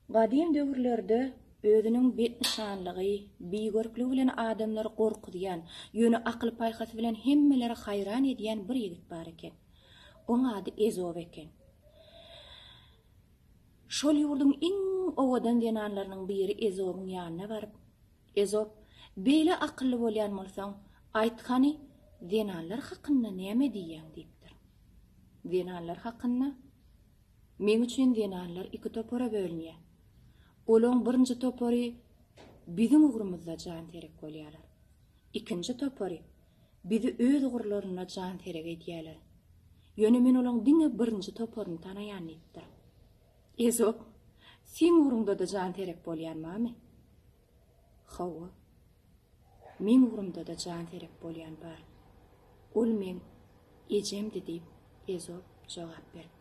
Gadym döwürlerde özüniň betnyşanlygy, bigörklügi bilen adamlary gorkuzýan, ýöne akyl-paýhasy bilen hemmeleri haýran edýän bir ýigit bar eken. Oň ady Ezop eken. Şol ýurduň iň owadan zenanlarynyň biri Ezobyň ýanyna baryp, Ezop, beýle akylly bolýan bolsaň, aýt hany, zenanlar hakynda näme diýýäň diýipdir. Zenanlar hakynda? Meň üçin zenanlar iki topara bölünýär. Olaň birinji topary biziň ugrumyzda janserek bolýarlar. Ikinji topary bizi öz ugurlarynda janserek edýärler. Ýöne men olaň diňe birinji toparyny tanaýan diýipdir. Ezop, seň ugruňda-da janserek bolýan barmy? Hawa. Meň ugrumda-da janserek bolýan bar. Ol meň ejemdi diýip, Ezop jogap beripdir.